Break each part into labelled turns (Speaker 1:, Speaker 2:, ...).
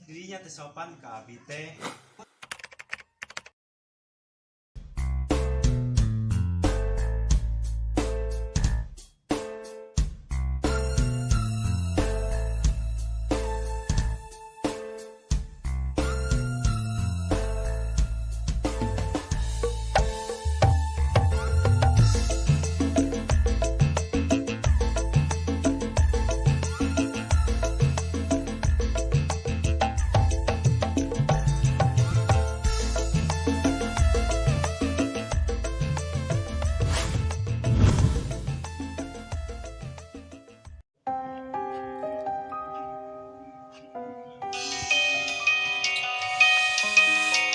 Speaker 1: Dirinya teu sopan ka abi teh.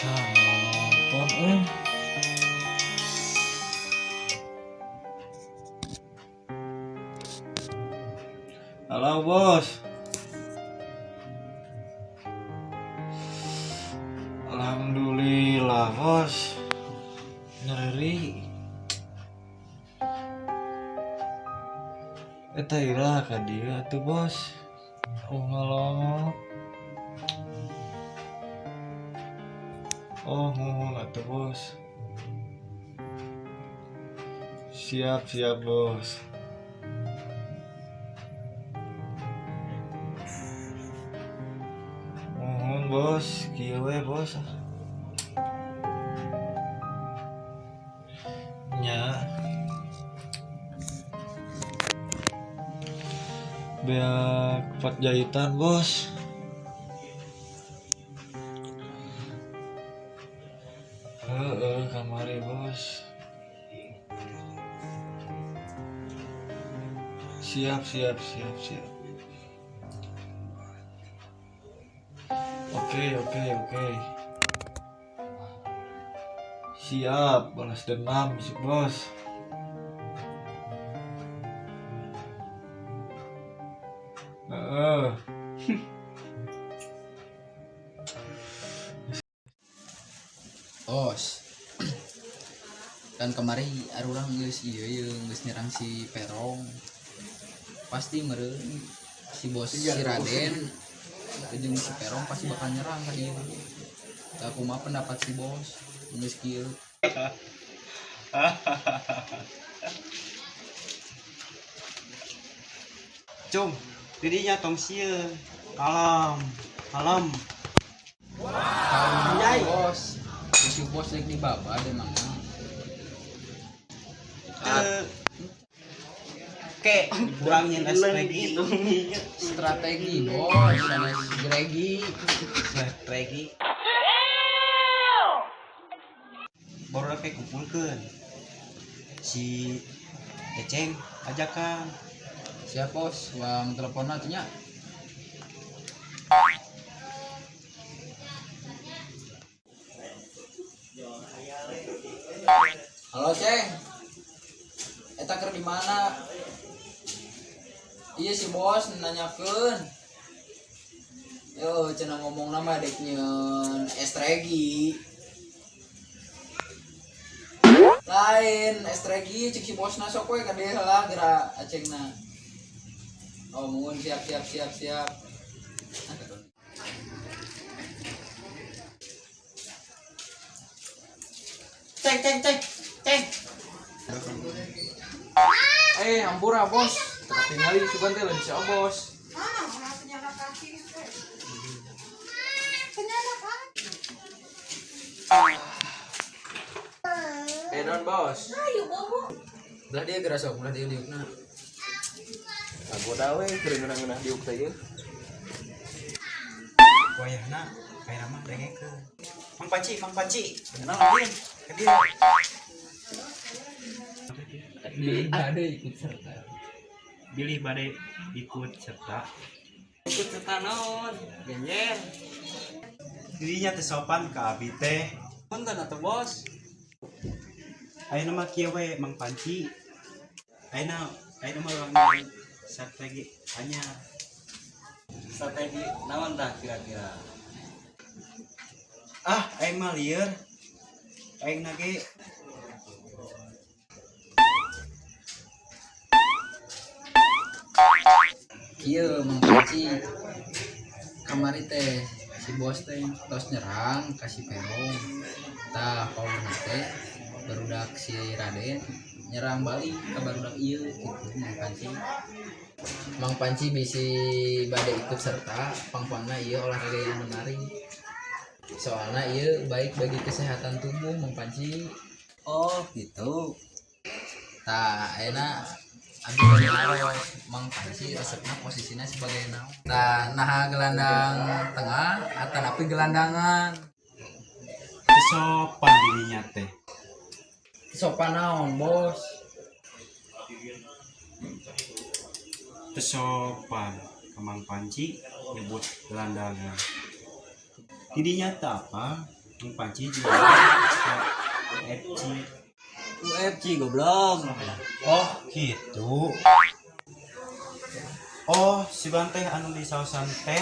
Speaker 2: Ah, nonton euy. Halo bos. Alhamdulillah bos. Nyeri. Eta iraha ka dieu atuh bos. Oh ngalongok. Oh muhun atuh bos. Siap siap bos. Muhun bos, kieu we bos. Nya. Beak pot jahitan bos. Heeh, kamari bos. Siap siap siap siap. Oke oke oke. Siap, balas dendam si bos. Heeh.
Speaker 3: Bos. Kan kemari arurang geus ieu ieu geus nyerang si Perong. Pasti meureun si bos si Raden jeung si Perong pasti bakal nyerang ka dieu. Tah kumaha pendapat si bos geus kieu?
Speaker 1: Cung, dirinya tong sieun. Kalem, kalem.
Speaker 3: Anjay, bos. Si bos rek dibabad emangna.
Speaker 1: Teu. Ke, kurang nyen strategi.
Speaker 3: Strategi bos, sanes gregi.
Speaker 1: Strategi. Baru kayak kumpulkeun. Si Eceng ajakan.
Speaker 3: Siap bos, uang telepon atuh nya. Halo Ceng. Eta keur di mana? Iya si bos nanyakeun. Yo cenah ngomong nama dek nyeun estregi. Lain estregi cek si bosna sok we ka dieu heula geura acengna. Oh muhun siap siap siap siap.
Speaker 1: Ceng ceng ceng ceng.
Speaker 3: Hampura bos. Tinggali sugan teh lain si bos. Non bos. Belah dia geura sok, belah dia diukna.
Speaker 4: Ngagoda we keur ngeunah-ngeunah diuk teh ieu.
Speaker 1: Wayahna kayak mah dengekeun. Mang Panci, Mang Panci. Kenal lain. Ke dieu.
Speaker 3: Ada ikut serta.
Speaker 1: Bilih bade ikut serta.
Speaker 4: Ikut serta naon? Genyer.
Speaker 1: Dirinya teu sopan ka abi teh.
Speaker 4: Punten atuh bos.
Speaker 1: Ayeuna mah kieu we Mang Panci. Ayeuna ayeuna mah urang nyeun strategi anyar.
Speaker 4: Strategi naon tah kira-kira?
Speaker 1: Ah, aing mah lieur. Aing nage
Speaker 3: Kieu Mang Panci. Kamari teh Si bos teh tos nyerang ka si Perong. Tah powerna teh barudak si Raden nyerang balik ka barudak ieu gitu, Mang Panci. Mang Panci bisi bade ikut serta pangpangna ieu olahraga yang menarik. Soalnya ieu baik bagi kesehatan tubuh, Mang Panci.
Speaker 4: Oh, gitu.
Speaker 3: Tah, ayeuna abdi bade naros, Mang Panci resepna posisinya sebagai naon? Tah, naha gelandang tengah atanapi gelandangan?
Speaker 1: Teu sopan dirinya teh.
Speaker 3: Sopan naon, Bos?
Speaker 1: Teu sopan ka Mang Panci nyebut gelandangan. Didinya teh apa? Mang Panci juga UFC.
Speaker 4: UFC goblok.
Speaker 1: Oh, gitu. Oh, si Banteh anu di sausan teh.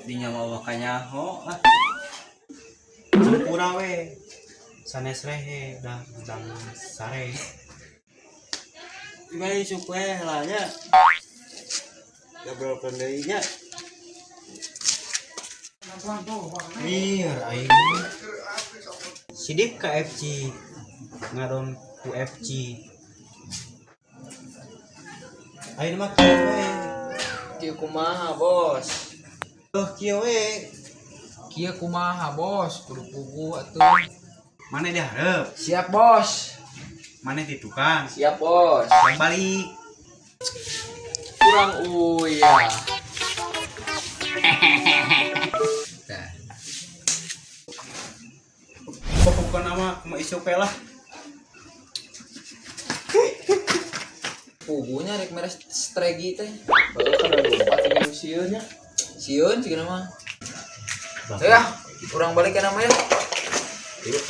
Speaker 4: Dinya mah kanyaho ah.
Speaker 1: Hampura we. Sanes rehe dah udang sare.
Speaker 4: Gimana isuk we lah nya. Gabrolkeun deui nya.
Speaker 1: Mir aing. Sidip ka FC ngadon ku FC. Ayeuna mah kieu we.
Speaker 3: Kieu kumaha, Bos?
Speaker 1: Tuh kieu we.
Speaker 3: Kieu kumaha, Bos? Kudu puguh atuh.
Speaker 1: Mane dihareup?
Speaker 3: Siap, Bos.
Speaker 1: Mane di tukang.
Speaker 3: Siap, Bos.
Speaker 1: Yang balik.
Speaker 3: Kurang uyah. Tah.
Speaker 1: Pokokna mah kumaha isuk we lah.
Speaker 3: Puguhnya rek meres strategi teh.
Speaker 2: Baru kan ada lompat jeung sieun nya.
Speaker 3: Sieun cigana mah. Ya, urang balik ke namanya.
Speaker 2: Yuk.